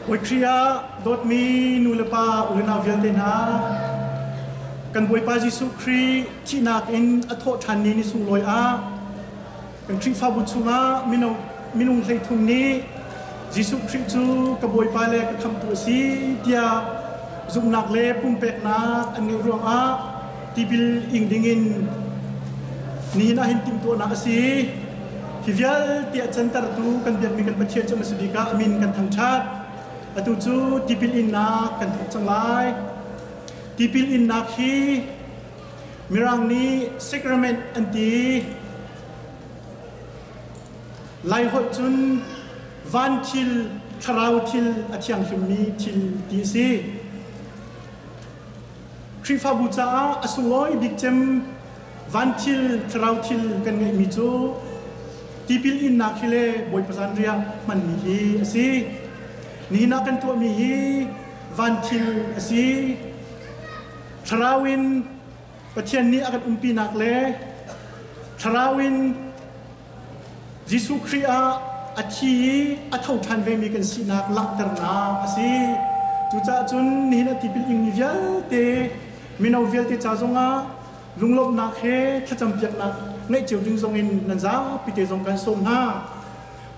Bawi Khrih ah dawtmi nu le pa u le nau vialte hna, kan Bawipa Jesuh Khrih thihnak in a thawh ṭhan ni ni sunglawi ah kan Khrihfabu chungah mino minung 13 nih Jesuh Khrih cu ka Bawipa le ka Khamhtu a si tiah zumhnak le pumpeknak an ngeih ruangah tipil ing dingin nihin ah hin timhtuahnak a si. Hi vialte a cantertu kan biakmi kan Pathian cu hmasa bik ah a min kan thangṭhat. Atu cu tipil innak kan thawk cang lai. Tipil innak hi Mirang nih sacrament an ti. Laiholh cun van thil, thlarau thil a thianghlimmi thil ti a si. Khrihfabu caah a sunglawi bik cem van thil, thlarau thil kan ngeihmi cu tipil innak hi le Bawipa zanriah hmanmi hi a si. Nihin ah kan tuahmi hi van thil a si. Thlarau in Pathian nih a kan umpinak le thlarau in Jesuh Khrih ah a thi i a tho ṭhan vemi kan sinak langhternak a si. Cucaah cun nihin a tipil ingmi vialte mino vialte ca zongah lunglawmhnak he thlacampiaknak ngeih cio ding zongin nan zapi te zong kan sawm hna.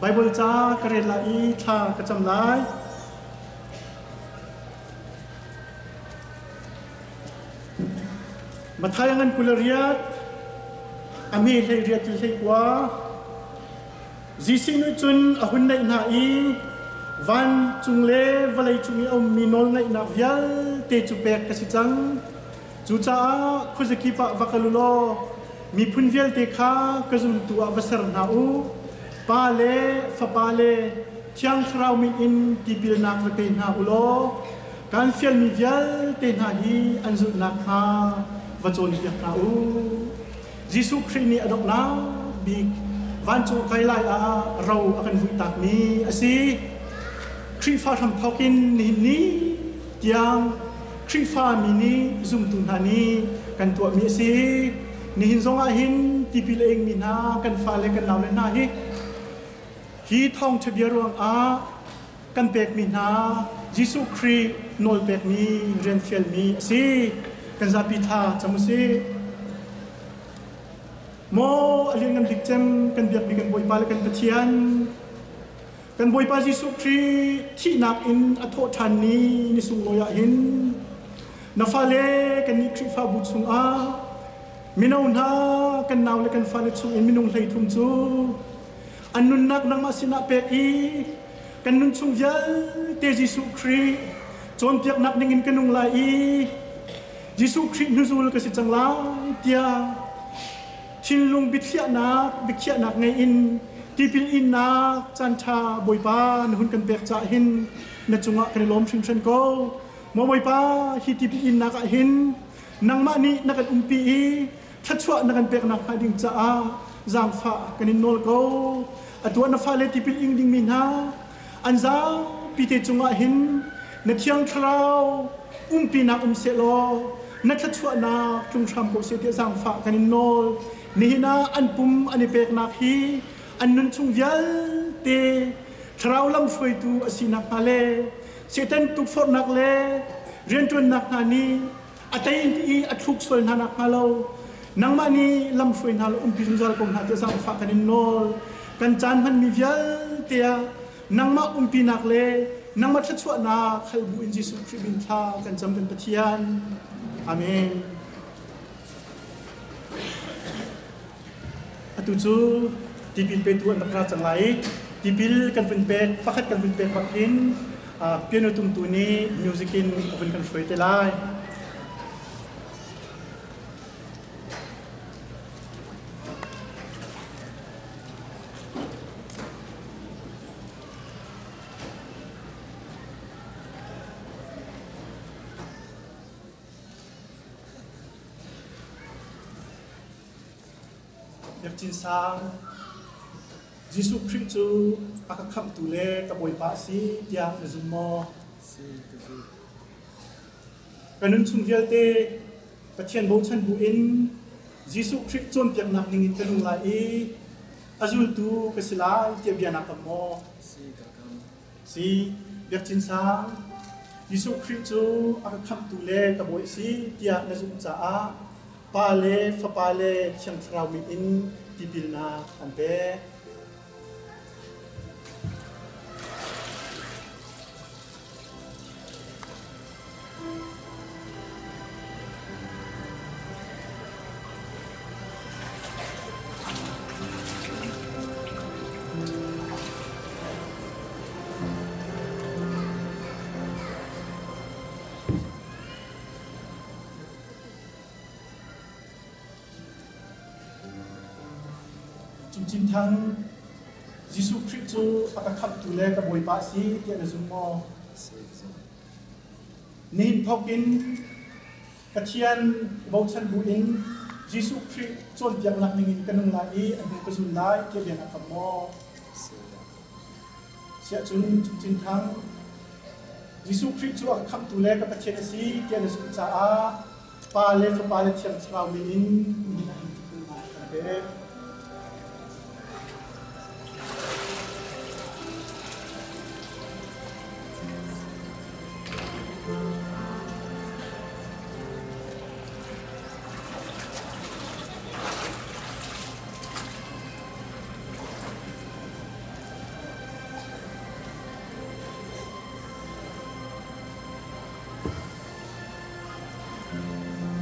Baibal ca ka rel lai i thla ka cam lai. Matthai ngan 28, a me 18 til 19. Jesuh nih cun a hun naih hna i vancung le vawlei cung i a ummi nawlngeihnak vialte cu pek ka si cang. Cucaah khuazakip ah va kal u law miphun vialte kha ka zultu ah va ser hna u. Pa le Fapa le Thiang Thlarau min in tipilnak va pe hna u law kan fialmi vialte hna hi an zulh nakhnga va cawnpiak hna u. Jesuh Khrih nih a donghnak bik vancung kai lai ah ro a kan vuihtakmi a si. Khrihfa hramthawk in nihin ni tiang Khrihfa mi nih zumtu hna nih kan tuahmi a si. Nihin zongah hin tipil a ingmi hna kan fale kan naule hna hi hi thawngṭha bia ruangah kan pekmi hna Jesuh Khrih nawl pekmi rian fialmi a si. Kan zapi thla cam u sih. Maw a lianngan bik cem kan biakmi kan Bawipa le kan Pathian, kan Bawipa Jesuh Khrih thihnak in a thawh ṭhan ni ni sunglawi ah hin na fale kannih Khrihfabu chungah mino hna kan nau le kan fale chungin minung 13 cu an nunnak nangmah sinah pek i kan nun chung vialte Jesuh Khrih cawnpiaknak ningin ka nung lai i Jesuh Khrih hnuzul ka si cang lai tiah thinlung biathliahnak biakhiahnak ngei in tipil innak caanṭha Bawipa na hun kan pek caah hin na cungah kan i lawm hringhran ko. Maw Bawipa, hi tipil innak ah hin nangmah nih na kan umpi i thluachuah na kan peknak hnga ding caah zaangfah kan in nawl ko. Atu ah na fale tipil ing dingmi hna an zapi te cungah hin na Thiang Thlarau umpinak um sehlaw na thluachuahnak tlung hram ko seh tiah zaangfah kan in nawl. Nihin ah an pum an i peknak hi an nun chung vialte thlarau lam hruaitu a si nakhnga le Satan tukforhnak le rianṭuannak hna nih a tei i a thluk sual hna nakhnga lo nangmah nih lamhruai hna law umpi zungzal ko hna tiah zaangfah kan in nawl. Kan caan hmanmi vialte ah nangmah umpinak le nangmah thluachuahnak hal bu in Jesuh Khrih min thla kan cam kan Pathian. Amen. Atu cu tipil petu an rak ra cang lai i tipil kan vun pek pakhat kan vun pek bak hin piano tumtu nih music in a vun kan hruai te lai. Biakinn sang Jesuh Khrih cu a ka khamhtu le ka Bawipa a si tiah na zum maw? Si, ka zum. Ka nun chung vialte Pathian bochan bu in Jesuh Khrih cawnpiaknak ningin ka nung lai i a zultu ka si lai tiah bia naa kam maw? Si, ka kam. Si. Biakcin Sang, Jesuh Khrih cu a ka khamhtu le ka Bawi a si tiah na zumh caah Pa le Fapa le Thiang Thlarau min in tipilnak an pek. Cungcin Thang, Jesuh Khrih cu a ka khamhtu le ka Bawipa a si tiah na zum maw? Nihin thawk in Pathian bochan buin Jesuh Khrih cawnpiaknak ningin ka nung lai i a hnu ka zul lai tiah bia na kam maw? Siahcun Cungcin Thang, Jesuh Khrih cu a ka khamhtu le ka Pathian a si tiah na zumh caah Pa le Fapa le Thiang Thlarau min in nihin ah hin tipilnak kan pek.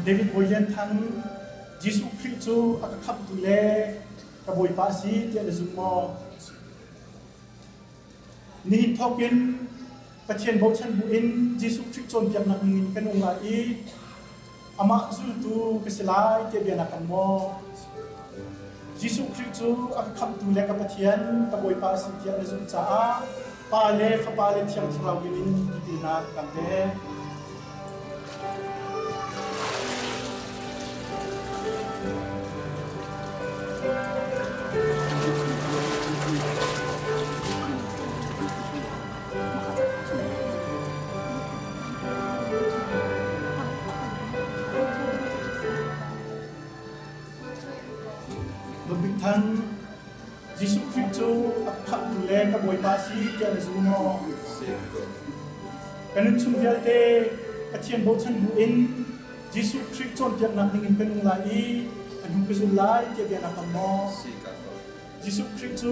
David Bawi Lian Thang, Jesuh Khrih cu a ka khamhtu le ka Bawipa a si tiah na zum maw? Nihin thawkin Pathian bochan buin Jesuh Khrih cawnpiaknak ningin kan um lai i amah zultu ka si lai tiah bia na kam maw? Jesuh Khrih cu a ka khamhtu le ka Pathian, ka Bawipa a si tiah na zumh caah Pa le Fapa le Thiang Thlarau min in tipilnak kan pek. Dawtbik Than, Jesuh Khrih cu a khamhtu le ka Bawipa a si tiah na zum maw? Ka nun chung vialte Pathian bochan buin Jesuh Khrih cawnpiaknak ningin ka nung lai i a hnu ka zul lai tiah bia na kam maw? Jesuh Khrih cu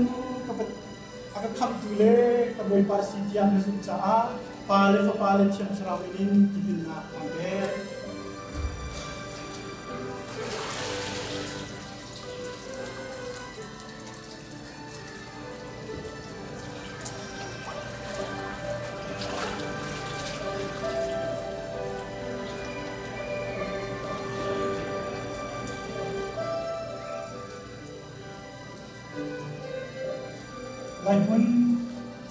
a ka khamhtu le ka Bawipa a si tiah na zumh caah Pa le Fapa le Thiang Thlarau min in tipilnak aan pek. Laihmun,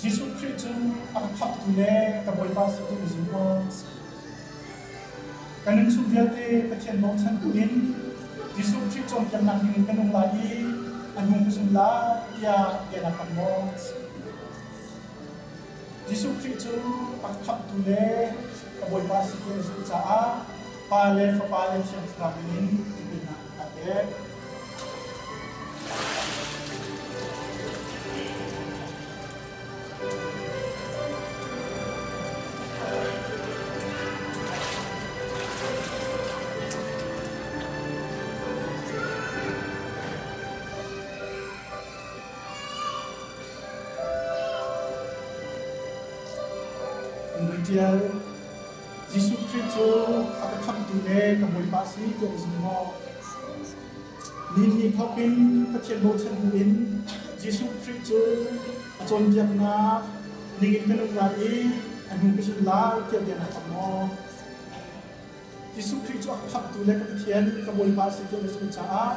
Jesuh Khrih cu a ka khamhtu le ka Bawipa si ti na zum maw? Ka nun chung vialte Pathian bochan buin Jesuh Khrih cawnpiaknak ningin ka nung lai i a hnu ka zum lai tiah bia na kam maw? Jesuh Khrih cu a ka khamhtu le ka Bawipa si ti na zumh caah Pa le Fapa le Thiang Thlarau min in tipilnak ka pek. Tial Jesuh Khrih cu a ka khamhtu le ka Bawipa a si tiah na zum maw? Nihin ni thawk in Pathian bochan buin Jesuh Khrih cu a cawnpiaknak ningin ka nung lai i a hnu ka zul lai tiah bia na kam maw? Jesuh Khrih cu a ka khamhtu le ka Pathian, ka Bawipa a si tiah na zumh caah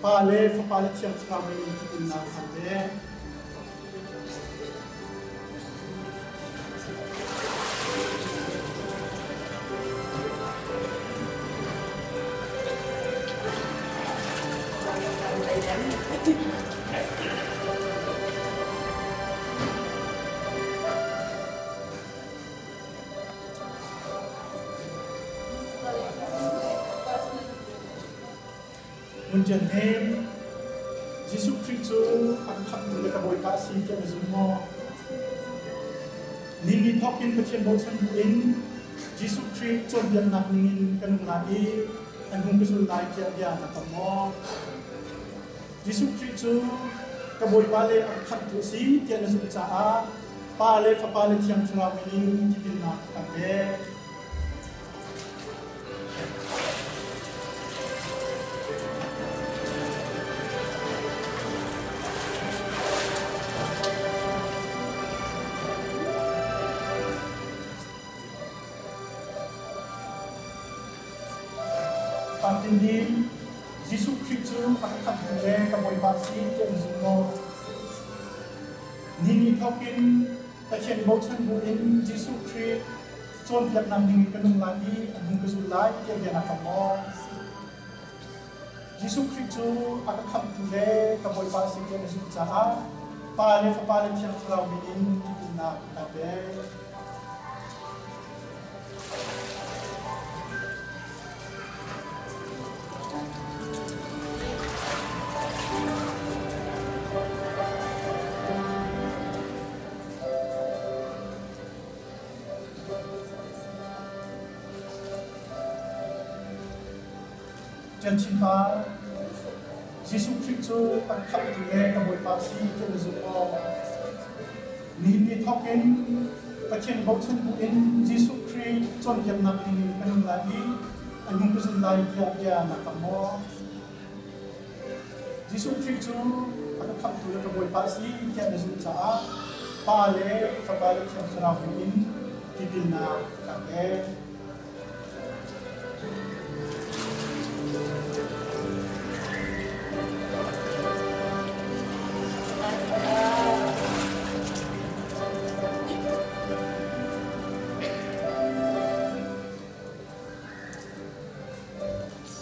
Pa le Fapa le Thiang Thlarau min in tipilnak aan pek. Ngun Ṭian Hnem, Jesuh Khrih cu a ka khamhtu le ka Bawipa a si tiah na zum maw? Ni ni thawkin Pathian bochan buin Jesuh Khrih cawnpiaknak ningin ka nung lai i an hung ka zul lai tiah bia na kam maw? Jesuh Khrih cu ka Bawipa le a ka khamhtu a si tiah na zumh caah Pa le Fapa le Thiang Thlarau min in tipilnak kan pek. Tandin Jesuh Khrih cu a ka khamhtu le ka Bawipa a si tiah na zum maw? Ni ni thawkin Pathian bochan buin Jesuh Khrih cawnpiaknak ning in ka nung lai i a hnu ka zul lai tiah bia na kam maw? Jesuh Khrih cu a ka khamhtu le ka Bawipa a si tiah na zumh caah Pa le Fapa le Thiang Thlarau min in tipilnak ka pek. Ṭialchin pa, Jesuh Khrih cu a khamhtu le ka Bawipa a si tiah na zum maw? Nihin ni thawkin Pathian bochan buin Jesuh Khrih cawnpiaknak ningin ka nung lai i a hnu ka zul lai tiah bia na kam maw? Jesuh Khrih cu a ka khamhtu le ka Bawipa a si tiah na zumh caah Pa le Fapa le Thiang Thlarau min in tipilnak ka pek.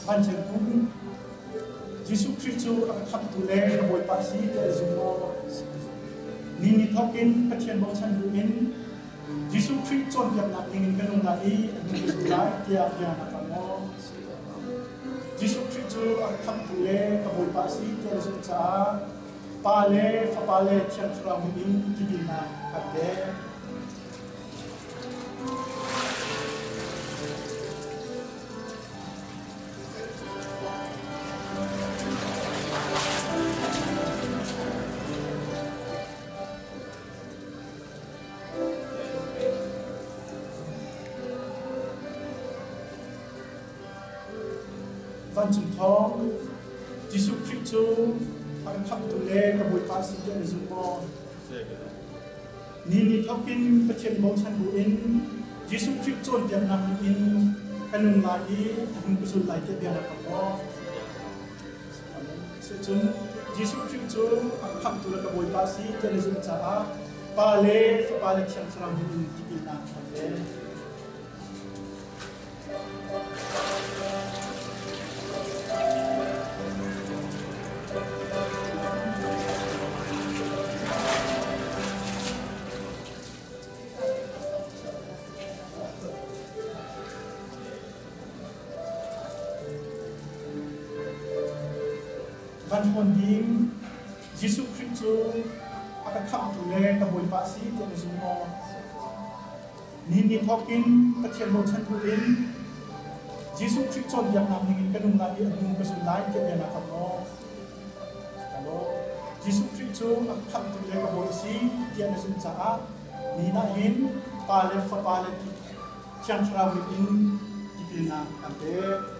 Vancung kum Jesuh Khrih cu a ka khamhtu le ka Bawipa a si tiah na zum maw? Ni ni thawkin Pathian bochan buin Jesuh Khrih cawnpiaknak ningin ka nung lai i a hnu ka zul lai tiah bia na kam maw? Jesuh Khrih cu a ka khamhtu le ka Bawipa a si tiah na zumh caah Pa le Fapa le Thiang Thlarau min in tipilnak kan pek. Vancung thawng Jesuh Khrih cu a ka khamhtu le ka Bawipa a si tiah na zum maw? Ni ni thawkin Pathian bochan buin Jesuh Khrih cawnpiaknak in ka nun lai i a hung ka zul lai tiah bia na kam maw? Cun Jesuh Khrih cu a ka khamhtu le ka Bawipa a si tiah na zumh caah Pa le Fapa le Thiang Thlarau min in tipilnak kan pek. Van Hlawn Ding, Jesuh Khrih cu a ka khamhtu le ka Bawipa a si tiah na zum maw? Ni ni thawkin Pathian bochan buin Jesuh Khrih cawnpiaknak ningin ka nung lai i a hnu ka zul lai tiah bia na kam maw? Halo. Jesuh Khrih cu a ka khamhtu le ka Bawi a si tiah na zumh caah ni ah hin Pa le Fapa le Thiang Thlarau min in tipilnak kan pek.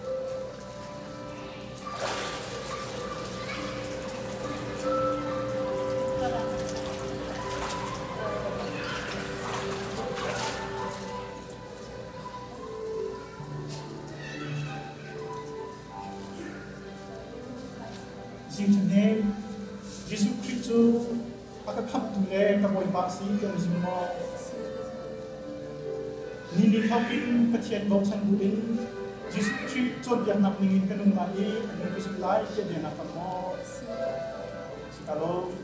Zingṭhahnem, Jesuh Khrih cu a ka khamhtu le ka Bawipa a si tiah na zum maw? Ni ni thawkin Pathian bochan buin Jesuh Khrih cawnpiaknak ningin ka nung lai i a hnu ka zul lai tiah bia na kam maw? Si ta lo.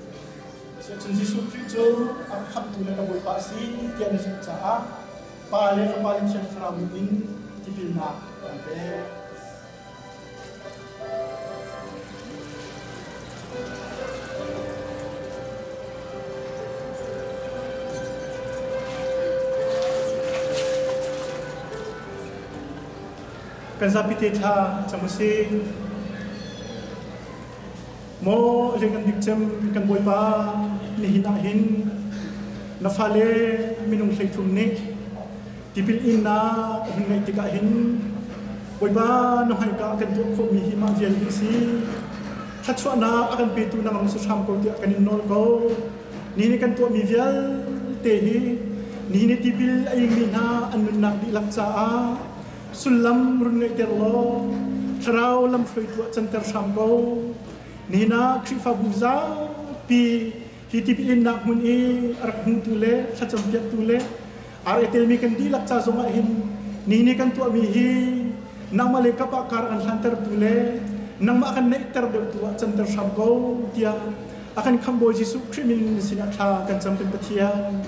Siahcun Jesuh Khrih cu a ka khamhtu le ka Bawipa a si tiah na zumh caah Pa le Fapa le Thiang Thlarau min in tipilnak kan pek. Kan zapi te thla cam usih. Maw lianngan bik cem kan Bawipa, nihin ah hin na fale minung 33 nih tipil innak hun ngeih tikah hin Bawipa na hmaika kan tuah khawhmi hi mah vial hi a si. Thluachuahnak a kan petu nang rung si hram ko tiah kan in nawl ko. Ni nih kan tuahmi vialte hi ni nih tipil a ingmi hna an nunnak dihlak caah sullam run ngeihter law thlarau lamhruaitu ah canter hram ko. Nihin ah Khrihfabu zapi hi tipil innak hmun i a rak hmutu le thlacampiaktu le ar i telmi kan dihlak ca zongah hin ni nih kan tuahmi hi nangmah le kap ah kar an hlantertu le nangmah kan neihter deuhtu ah canter hram ko tiah a kan khamhbawi Jesuh Khrih min na sinah thla kan cam kan Pathian.